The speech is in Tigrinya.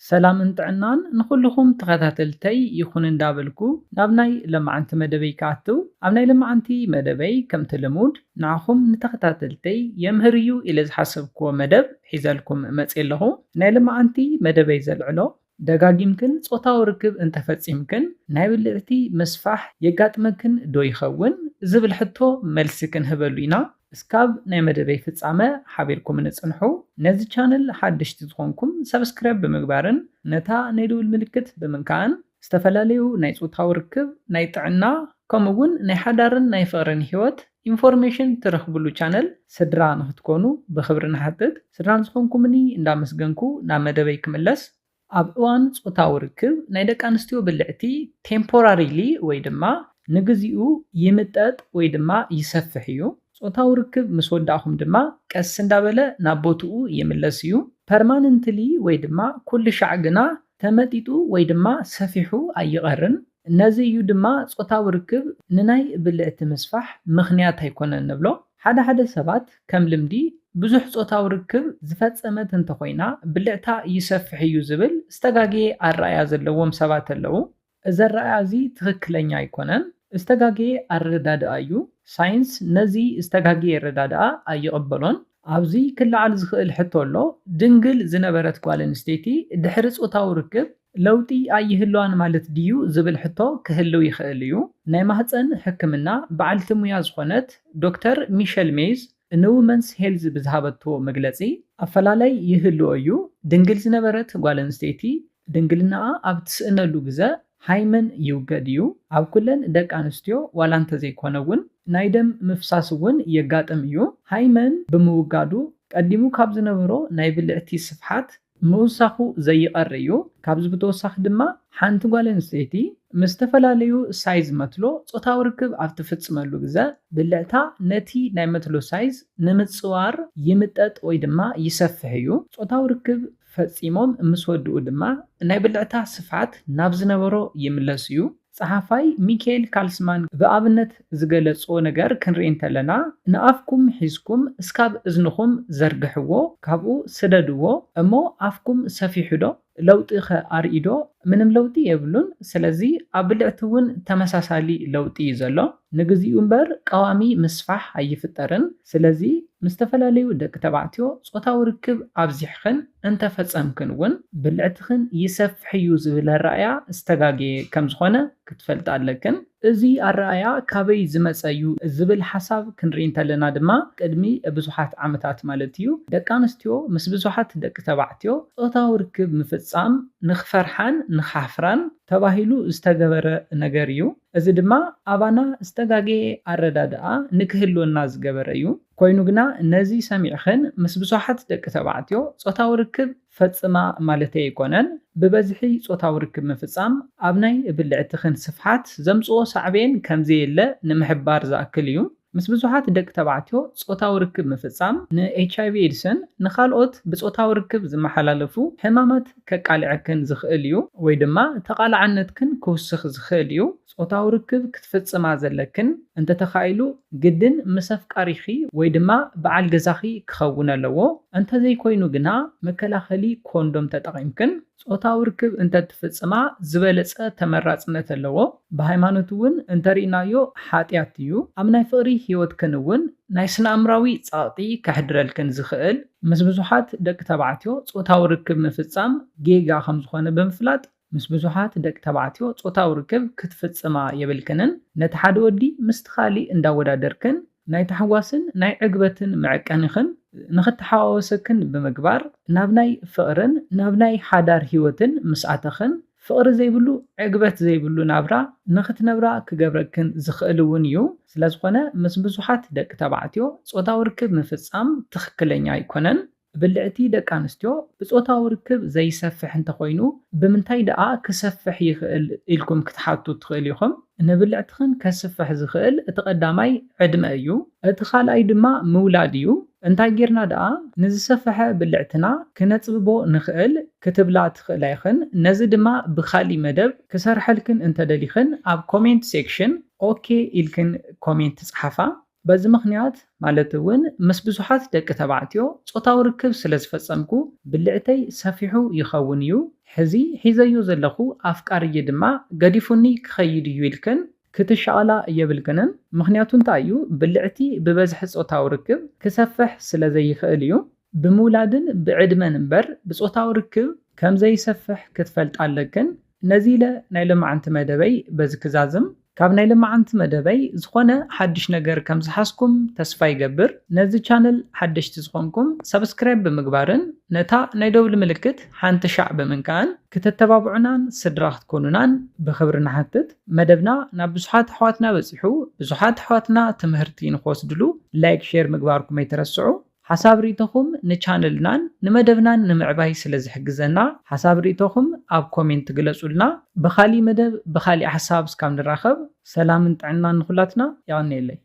ሰላምን ጥዕናን ንኹልኹም ተኸታተልተይ ይኹን እንዳበልኩ ናብ ናይ ለማዓንቲ መደበይ ክኣትው። ኣብ ናይ ለማዓንቲ መደበይ ከምቲ ልሙድ ንዓኹም ንተኸታተልተይ የምህር እዩ ኢለ ዝሓሰብክዎ መደብ ሒዘልኩም መፅእ ኣለኹ። ናይ ለማዓንቲ መደበይ ዘልዕሎ ደጋጊምክን ጾታዊ ርክብ እንተፈጺምክን ናይ ብልዕቲ ምስፋሕ የጋጥመክን ዶ ይኸውን ዝብል ሕቶ መልሲ ክንህበሉ ኢና። እስካብ ናይ መደበይ ፍጻመ ሓቢርኩም ንጽንሑ። ነዚ ቻነል ሓደሽቲ ዝኾንኩም ሰብስክራይብ ብምግባርን ነታ ናይ ደውል ምልክት ብምንካእን ዝተፈላለዩ ናይ ጾታዊ ርክብ፣ ናይ ጥዕና ከምኡ እውን ናይ ሓዳርን ናይ ፍቕርን ህይወት ኢንፎርሜሽን ትረኽብሉ ቻነል ስድራ ንክትኮኑ ብክብሪ ንሓትት። ስድራ ንዝኾንኩምኒ እንዳመስገንኩ ናብ መደበይ ክምለስ። ኣብ እዋን ጾታዊ ርክብ ናይ ደቂ ኣንስትዮ ብልዕቲ ቴምፖራሪሊ ወይ ድማ ንግዚኡ ይምጠጥ ወይ ድማ ይሰፍሕ እዩ። ጾታዊ ርክብ ምስ ወዳእኹም ድማ ቀስ እንዳበለ ናብ ቦትኡ ይምለስ እዩ። ፐርማነንትሊ ወይ ድማ ኩሉ ሻዕ ግና ተመጢጡ ወይ ድማ ሰፊሑ ኣይቐርን። ነዚ እዩ ድማ ጾታዊ ርክብ ንናይ ብልዕቲ ምስፋሕ ምኽንያት ኣይኮነን ንብሎ። ሓደ ሓደ ሰባት ከም ልምዲ ብዙሕ ጾታዊ ርክብ ዝፈጸመት እንተኾይና ብልዕታ ይሰፍሕ እዩ ዝብል ዝተጋግየ ኣረኣያ ዘለዎም ሰባት ኣለዉ። እዚ ኣረኣያ እዚ ትኽክለኛ ኣይኮነን። ዝተጋግየ ኣረዳድኣ እዩ። ሳይንስ ነዚ ዝተጋግየ ኣረዳድኣ ኣይቕበሎን። ኣብዚ ክለዓል ዝኽእል ሕቶ ኣሎ። ድንግል ዝነበረት ጓል ኣንስተይቲ ድሕሪ ጾታዊ ርክብ ለውጢ ኣይህልዋን ማለት ድዩ ዝብል ሕቶ ክህልው ይኽእል እዩ። ናይ ማህፀን ሕክምና በዓልቲ ሙያ ዝኾነት ዶክተር ሚሸል ሜይዝ ንውመንስ ሄልዝ ብዝሃበቶ መግለፂ ኣፈላላይ ይህልዎ እዩ። ድንግል ዝነበረት ጓል ኣንስተይቲ ድንግልናኣ ኣብ ትስእነሉ ግዘ ሃይመን ይውገድ እዩ። ኣብ ኩለን ደቂ ኣንስትዮ ዋላ እንተዘይኮነ እውን ናይ ደም ምፍሳስ እውን የጋጥም እዩ። ሃይመን ብምውጋዱ ቀዲሙ ካብ ዝነበሮ ናይ ብልዕቲ ስፍሓት ምውሳኹ ዘይቐር እዩ። ካብዚ ብተወሳኺ ድማ ሓንቲ ጓል ኣንስተይቲ ምስ ዝተፈላለዩ ሳይዝ መትሎ ጾታዊ ርክብ ኣብ ትፍጽመሉ ግዘ ብልዕታ ነቲ ናይ መትሎ ሳይዝ ንምጽዋር ይምጠጥ ወይ ድማ ይሰፍሕ እዩ። ጾታዊ ርክብ ፈጺሞም ምስ ወድኡ ድማ ናይ ብልዕታ ስፍሓት ናብ ዝነበሮ ይምለስ እዩ። ጸሓፋይ ሚካኤል ካልስማን ብኣብነት ዝገለጾ ነገር ክንርኢ እንተለና፣ ንኣፍኩም ሒዝኩም እስካብ እዝንኹም ዘርግሕዎ፣ ካብኡ ስደድዎ፣ እሞ ኣፍኩም ሰፊሑ ዶ? ለውጢ ኸ ኣርኢ ዶ? ምንም ለውጢ የብሉን። ስለዚ ኣብ ብልዕቲ እውን ተመሳሳሊ ለውጢ እዩ ዘሎ። ንግዚኡ እምበር ቀዋሚ ምስፋሕ ኣይፍጠርን። ስለዚ ምስ ዝተፈላለዩ ደቂ ተባዕትዮ ጾታዊ ርክብ ኣብዚሕኽን እንተፈጸምክን እውን ብልዕትኽን ይሰፍሕ እዩ ዝብል ኣረኣያ ዝተጋገየ ከም ዝኾነ ክትፈልጣ ኣለክን። እዚ ኣረኣያ ካበይ ዝመጸ እዩ ዝብል ሓሳብ ክንርኢ እንተለና ድማ ቅድሚ ብዙሓት ዓመታት ማለት እዩ ደቂ ኣንስትዮ ምስ ብዙሓት ደቂ ተባዕትዮ ጾታዊ ርክብ ምፍጻም ንኽፈርሓን ንኻሕፍራን ተባሂሉ ዝተገበረ ነገር እዩ። እዚ ድማ ኣባና ዝተጋገየ ኣረዳድኣ ንክህልወና ዝገበረ እዩ። ኮይኑ ግና ነዚ ሰሚዕኽን ምስ ብዙሓት ደቂ ተባዕትዮ ጾታዊ ርክብ ፈጽማ ማለተይ ኣይኮነን። ብበዝሒ ጾታዊ ርክብ ምፍጻም ኣብ ናይ ብልዕትኽን ስፍሓት ዘምጽኦ ሳዕቤን ከምዘየለ ንምሕባር ዝኣክል እዩ። ምስ ብዙሓት ደቂ ተባዕትዮ ጾታዊ ርክብ ምፍጻም ንኤች ኣይ ቪ ኤድስን ንኻልኦት ብጾታዊ ርክብ ዝመሓላለፉ ሕማማት ከቃልዐክን ዝኽእል እዩ ወይ ድማ ተቓላዕነትክን ክውስኽ ዝኽእል እዩ። ጾታዊ ርክብ ክትፍጽማ ዘለክን እንተተኻኢሉ ግድን ምስ ኣፍቃሪኺ ወይ ድማ በዓል ገዛኺ ክኸውን ኣለዎ። እንተዘይኮይኑ ግና መከላኸሊ ኮንዶም ተጠቒምክን ጾታዊ ርክብ እንተትፍጽማ ዝበለጸ ተመራጽነት ኣለዎ። ብሃይማኖት እውን እንተሪእናዮ ሓጢኣት እዩ። ኣብ ናይ ፍቕሪ ህይወትክን እውን ናይ ስነ ኣእምራዊ ጸቕጢ ከሕድረልክን ዝኽእል ምስ ብዙሓት ደቂ ተባዕትዮ ጾታዊ ርክብ ምፍጻም ጌጋ ከም ዝኾነ ብምፍላጥ ምስ ብዙሓት ደቂ ተባዕትዮ ጾታዊ ርክብ ክትፍጽማ የብልክንን። ነቲ ሓደ ወዲ ምስቲ ካሊእ እንዳወዳደርክን ናይ ታሕጓስን ናይ ዕግበትን መዐቀኒኽን ንኽተሓዋወሰክን ብምግባር ናብ ናይ ፍቕርን ናብ ናይ ሓዳር ህይወትን ምስ ኣተኽን ፍቕሪ ዘይብሉ ዕግበት ዘይብሉ ናብራ ንኽትነብራ ክገብረክን ዝኽእል እውን እዩ። ስለዝኾነ ምስ ብዙሓት ደቂ ተባዕትዮ ጾታዊ ርክብ ምፍጻም ትኽክለኛ ኣይኮነን። ብልዕቲ ደቂ ኣንስትዮ ብጾታዊ ርክብ ዘይሰፍሕ እንተኾይኑ ብምንታይ ደኣ ክሰፍሕ ይኽእል ኢልኩም ክትሓቱ ትኽእል ኢኹም። ንብልዕትኽን ከስፍሕ ዝኽእል እቲ ቀዳማይ ዕድመ እዩ። እቲ ካልኣይ ድማ ምውላድ እዩ። እንታይ ጌርና ደኣ ንዝሰፍሐ ብልዕትና ክነጽብቦ ንኽእል ክትብላ ትኽእላ ኢኽን። ነዚ ድማ ብኻሊእ መደብ ክሰርሐልክን እንተደሊኽን ኣብ ኮሜንት ሴክሽን ኦኬ ኢልክን ኮሜንት ጸሓፋ። በዚ ምኽንያት ማለት እውን ምስ ብዙሓት ደቂ ተባዕትዮ ጾታዊ ርክብ ስለ ዝፈጸምኩ ብልዕተይ ሰፊሑ ይኸውን እዩ። ሕዚ ሒዘዮ ዘለኹ ኣፍቃርየ ድማ ገዲፉኒ ክኸይድ እዩ ኢልክን ክትሻቐላ የብልክንን። ምኽንያቱ እንታይ እዩ? ብልዕቲ ብበዝሒ ጾታዊ ርክብ ክሰፍሕ ስለ ዘይኽእል እዩ። ብምውላድን ብዕድመን እምበር ብጾታዊ ርክብ ከም ዘይሰፍሕ ክትፈልጣ ኣለክን። ነዚ ኢለ ናይ ሎማዓንቲ መደበይ በዚ ክዛዝም። ካብ ናይ ሎማዓንቲ መደበይ ዝኾነ ሓድሽ ነገር ከም ዝሓዝኩም ተስፋ ይገብር። ነዚ ቻነል ሓደሽቲ ዝኾንኩም ሰብስክራይብ ብምግባርን ነታ ናይ ደውሊ ምልክት ሓንቲ ሻዕ ብምንካእን ክተተባብዑናን ስድራ ክትኮኑናን ብኽብሪ ንሓትት። መደብና ናብ ብዙሓት ኣሕዋትና በጺሑ፣ ብዙሓት ኣሕዋትና ትምህርቲ ንክወስድሉ ላይክ፣ ሼር ምግባርኩም ኣይትረስዑ። ሓሳብ ርእይቶኹም ንቻነልናን ንመደብናን ንምዕባይ ስለ ዝሕግዘና ሓሳብ ርእይቶኹም ኣብ ኮሜንት ግለጹልና። ብኻሊእ መደብ ብኻሊእ ሓሳብ እስካብ ንራኸብ ሰላምን ጥዕናን ንኹላትና። የቐንየለይ።